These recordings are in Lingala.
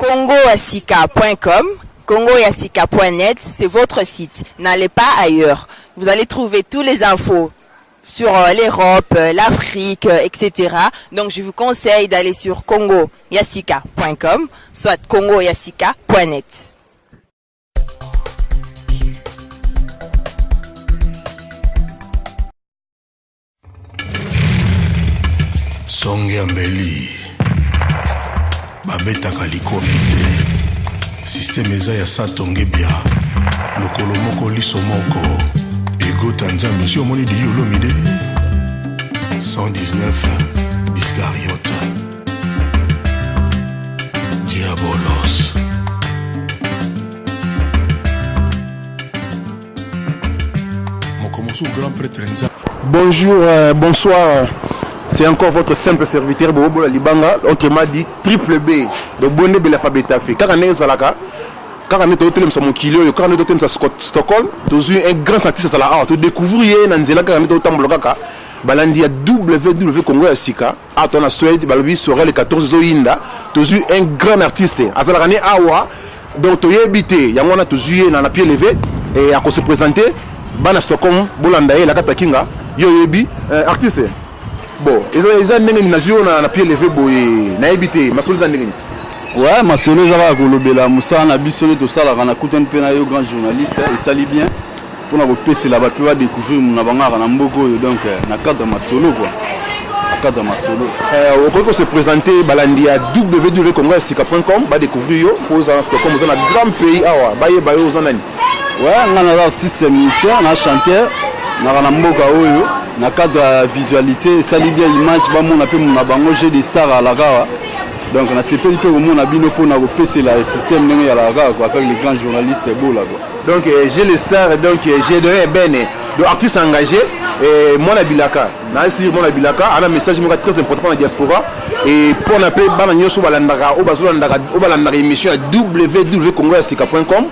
Congoasika.com, congoyasika.net, c'est votre site. N'allez pas ailleurs. Vous allez trouver toutes les infos sur l'Europe, l'Afrique, etc. Donc je vous conseille d'aller sur congoyasika.com, soit congoyasika.net. Songe ya mbeli babetaka likofi te. Systeme eza ya satonge bia lokolo moko liso moko egota nzambe si omoni didi olomide 119 Iscariote Diabolos. Moko mosusu grand prêtre nzambe. Bonjour, bonsoir. C'est encore votre simple serviteur Bobola Libanga, autrement dit triple B de Bonde Bela Fabetafe. Kaka ndenge ezalaka, kaka nde totelemisa mokili oyo, kaka nde totelemisa Stockholm, tozwi un grand artiste azala awa, todécouvrir ye na nzela kaka nde totambola kaka balandi ya WW Congo ya sika, awa to na Suède, balobi soirée le 14 ezoyinda, tozwi un grand artiste azalaka ne awa, donc toyebi te, yango wana tozwi ye na pied levé et akose présenter bana Stockholm, bolanda ye elaka takinga, yo oyebi artiste. Bon, eza ndenge nini nazwi yo na pied levé boye, nayebi te, masolo eza ndenge nini? Ouais, masolo eza kaka kolobela mosala na biso nde tosalaka na kutani mpe na yo grand journaliste, esali bien mpona kopesela bato mpe badécouvrir na bango kaka na mboka oyo, donc na cadre masolo quoi, na cadre masolo. Okoki kose présenter balandi ya www congo ya sika.com, badécouvrir yo mpo oza na Stockholm, oza na grand pays awa, bayeba yo oza nani? Ouais, nga naza artiste musicien na chanteur naka na mboka oyo, na cadre ya visualité esali bien image bamona mpe na bango jeu de star alaka awa, donc nasepeli mpe komona bino mpona kopesela système ndenge ezalaka kaka quoi, avec les grands journalistes ebola quoi. Donc j'ai le star, donc j'ai donné ben donc artiste engagé et mwana bilaka na sir mwana bilaka ana message moko très important pour la diaspora et pour na pe bana nyonso balandaka oyo bazolandaka oyo balandaka émission ya www congo ya sika.com,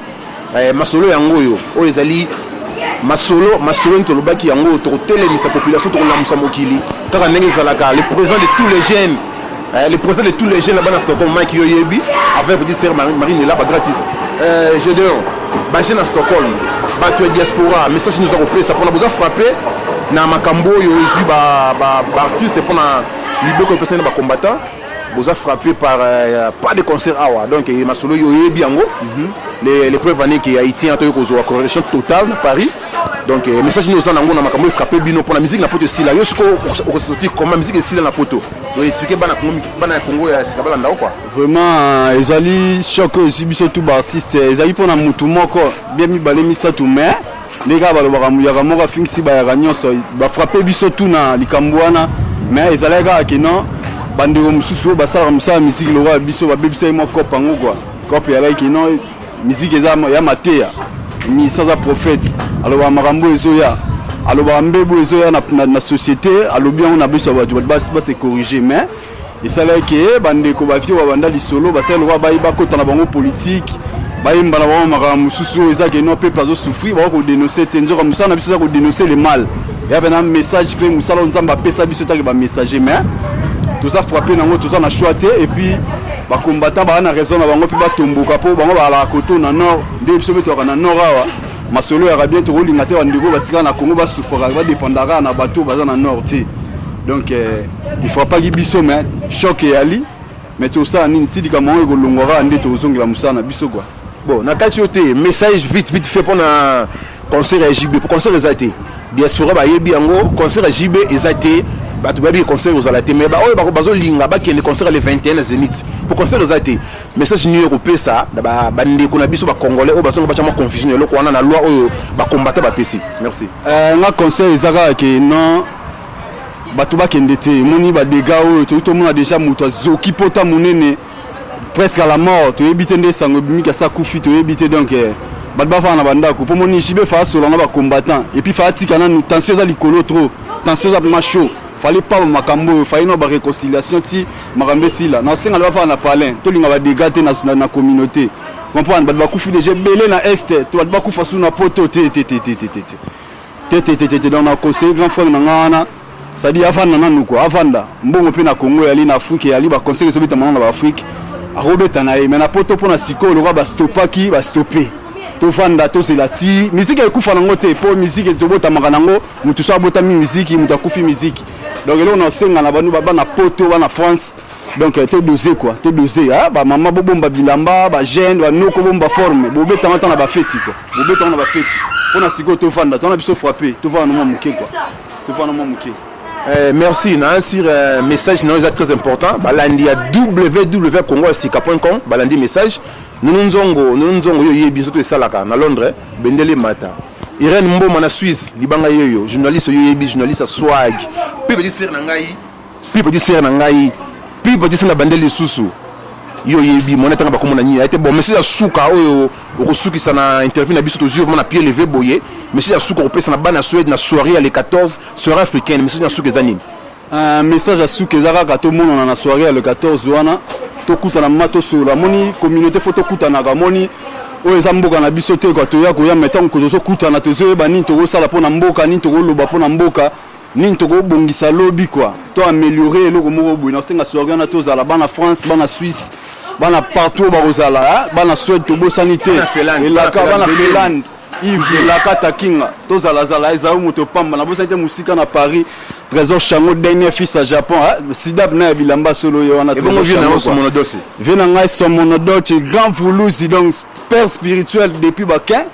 masolo yango oyo oyo ezali masolo masolo nini tolobaki yango, tokotelemisa population, tokolamusa mokili kaka ndenge ezalaka. Le président de tous les jeunes, le président de tous les jeunes là-bas na Stockholm, Mike Yoyebi, avec petite sœur Marie, Marine là, gratis. Gédéon, ba jeune à Stockholm, bato ya diaspora, message nous a kopesa mpona boza frappé na makambo oyo ezwi ba artiste mpona libeko epesani na bacombattant, boza frappé par pas de concert awa, donc masolo oyo oyebi yango, les preuves années ke Haïtien toyei kozwa correction totale na Paris. Donc message nini oza nango na makambo oyo frappé bino mpona musique na poto esila? Yo siko okosoti comment musique esila na poto? Donc expliquer bana Congo, bana ya Congo ya sika balanda quoi. Vraiment ezali choc oyo esi biso tu baartiste, ezali mpona mutu moko bien mibale misato, mais nde kaka balobaka muyaka moko afingisi bayaka nyonso, bafrappe biso tu na likambo wana. Mais ezalaki kaka ke non, bandeko mosusu oyo basalaka mosala ya musique lokola biso babebisaki mwa cope yango quoi. Cope ezalaki ke non, musique eza ya mateya, misa aza prophète, alobaka makambo ezoya, alobaka mbebo ezoya na société, alobi yango na biso ya bato, bato base corriger. Mais esalaki ke bandeko bavie babanda lisolo basali lokola bayi bakota na bango politique, bayemba na bango makambo mosusu oyo eza ke non, peuple azosouffrir, bako kodénonce te. Nzoka mosala na biso eza kodénonce le mal, ya pena message mpe mosala oyo Nzambe apesa biso etake bamessager, mais toza frappe nango, toza na choix te. Et puis bacombattant baa na raison na bango mpe batomboka mpo bango bazalaka koto na nord, nde biso mpe toyaka na nord awa. Masolo yaka bien, tokolinga te bandeko batikala na Congo basufraka, badépendaka na bato baza na nord te. Donc ifrappaki biso, mais choc eyali, mais tosala nini? Ti likambo yango ekolongwa kaka nde tozongela mosala na biso quoi. Bon, na kati oyo te, message vite vite fait mpona concert ya JB, po concert eza te, diaspora bayebi yango, concert ya JB eza te, bato bayebi concert ozala te, mais baoyo bazolinga bakende concert le 21 na Zénith, po concert eza te. Message nini oyo kopesa na bandeko na biso bacongolais oyo bazonga batya mwa confusion eloko wana na loi oyo bacombattant bapesi? Merci. Nga conseil eza kaka ke non, bato bakende te. Emoni badégâts oyo toyi tomona déjà, moto azoki pota monene presque à la mort, toyebi te nde sango ebimiki asa akufi, toyebi te. Donc bato bafanda na bandako mpo moni JB fa asola na bacombattant et puis fa atika nanu tension eza likolo, trop tension eza vraiment chaud, fallait pas makambo oyo, fallait no baréconciliation ti makambo esila. Na osenga bafanda na palin, tolinga badégâts te na communauté, comprendre? Bato bakufi déjà ebele na Est, to bato bakufa su na poto te te te te te te te te te te te. Donc na conseiller grand frère na nga wana, c'est-à-dire avanda nanu quoi, avanda mbongo mpe na Congo eyali, na Afrique eyali, baconseil ezobetama na baafrike. Akobeta na ye, mais na poto mpona sikoyo lokola bastopaki, bastope, tovanda, tozela ti miziki ekufa nango te, mpo miziki tobotamaka nango. Motu so abotami miziki, moto akufi miziki. Donc eloko na osenga na bano bana poto, bana France, donc todose quoi, todose. Bamama bobomba bilamba, bajeune, banoko bomba forme, bobetanga ata na bafeti quoi, bobetanga na bafeti. Mpona sikoyo tovanda, tona biso frappe, tovanda na mwa moke quoi, tovanda mwa moke. Merci na sur message na eza très important. Balandi ya www.congoyasika.com, balandi message. Nunu Nzongo, Nunu Nzongo, yo yebi nzoto esalaka na Londres, bendele mata. Irene Mboma na Suisse, libanga yeyo, journaliste, yo yebi, journaliste ya swag. Mpe petit sere na ngai, mpe petit sere na ngai, mpe petit sere na bandeli lisusu, yo yebi mona ntanga bakomona nini ete. Bon, message ya suka oyo okosukisa na interview na biso, tozwi vraiment na pied levé boye. Message ya suka okopesa na bana ya Suède na soirée ya le 14, soirée africaine, message ya suka eza nini? Message ya suka eza kaka tomonana na soirée ya le 14 wana, tokutana mama, tosolola. Moni communauté, faut tokutanaka. Moni oyo eza mboka na biso te kwa, toya koya, mais ntango tozokutana, tozoyeba nini tokosala mpo na mboka, nini tokoloba mpo na mboka, nini tokobongisa lobi quoi, to améliorer eloko moko boye. Nasenga soirée wana tozala bana France, bana Suisse, bana partout oyo bakozala, bana Suède, tobosani te. Elaka bana Finlande, Yves Elaka Takinga, tozalazala, ezali moto pamba. Nabosani te mosika na Paris, Trésor Chango, dernier fils à Japon, sidap na ya bilamba solo ye wana. Vie na ngai Somonodoce, grand vuluzi, donc père spirituel depuis bakin.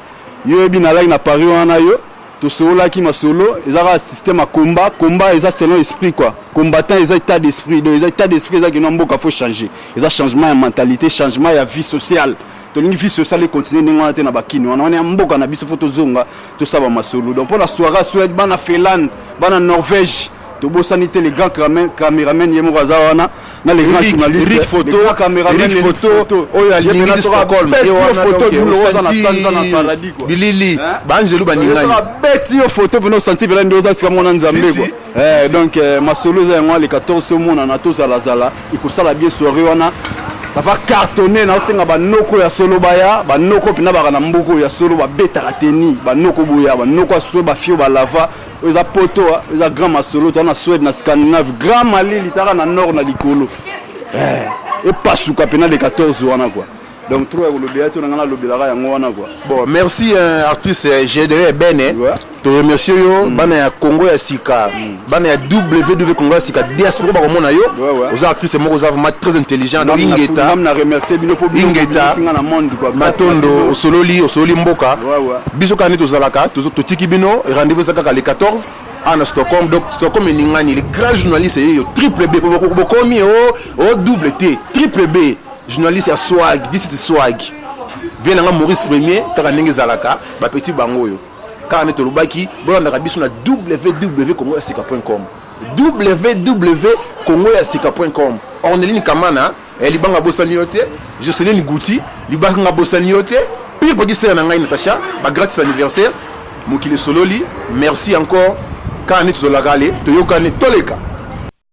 Yo yebi nalaki na Paris wana, yo tosololaki masolo. Eza kaka système ya combat. Combat eza selon esprit quoi, combattant eza état d'esprit. Donc eza état d'esprit, eza kino mboka faut changer, eza changement ya mentalité, changement ya vie sociale. Tolingi vie sociale econtinue ndenge wana te na bakini wana. Wana ya mboka na biso, faut tozonga, tosala masolo. Donc mpo na soirée Suède, bana Finlande, bana Norvège, tobosani te. Le grand caméraman ye moko aza wana na le grand journaliste. Eric Photo, Eric Photo oyo alingi Stockholm, ye wana. Photo oza na sanza na paradis quoi, bilili baangelu baningani. Beti yo photo mpena osanti mpena nde oza tika mwana Nzambe quoi. Donc masolo eza yango. Le 14 tomonana, tozalazala, ekosala bien. Soirée wana ça va cartonner. Naosenga banoko ya solo baya, banoko mpena baka na mboka oyo ya solo, babetaka teni, banoko boya, banoko ya solo, bafio balava. Oyo eza poto, eza grand masolo. Toza na Suède, na Scandinave, grand malili taka na nord na likolo, epasuka mpena le 14 wana quoi. Donc trop ya kolobela te, na ngai nalobelaka yango wana quoi. Bon, merci artiste Gédéon Ebene. Toremercie yo. Bana ya Congo ya Sika, bana ya www Congo ya Sika, diaspora bakomona yo. Oza artiste moko oza vraiment très intelligent, donc ingeta. Na remercie bino po bino. Ingeta. Na monde quoi. Matondo, osololi, osololi mboka. Biso kaka nde tozalaka, totiki bino. Rendez-vous eza kaka le 14 awa na Stockholm. Donc Stockholm eningani. Le grand journaliste yeyo, triple B, bokomi o double T, triple B, journaliste ya swag, 17 swag. Vie nanga Maurice Premier, kaka ndenge ezalaka, bapeti bango oyo kaka nde tolobaki. Bolandaka biso na www congo ya sika com, www congo ya sika com. Orneline Kamana, libanga bosani yo te. Joseline Gouti, libanga bosani yo te. Pire petit sœur na ngai Natacha, bagratis anniversaire. Mokili esololi. Merci encore. Kaka nde tozolaka, ale toyokani, toleka.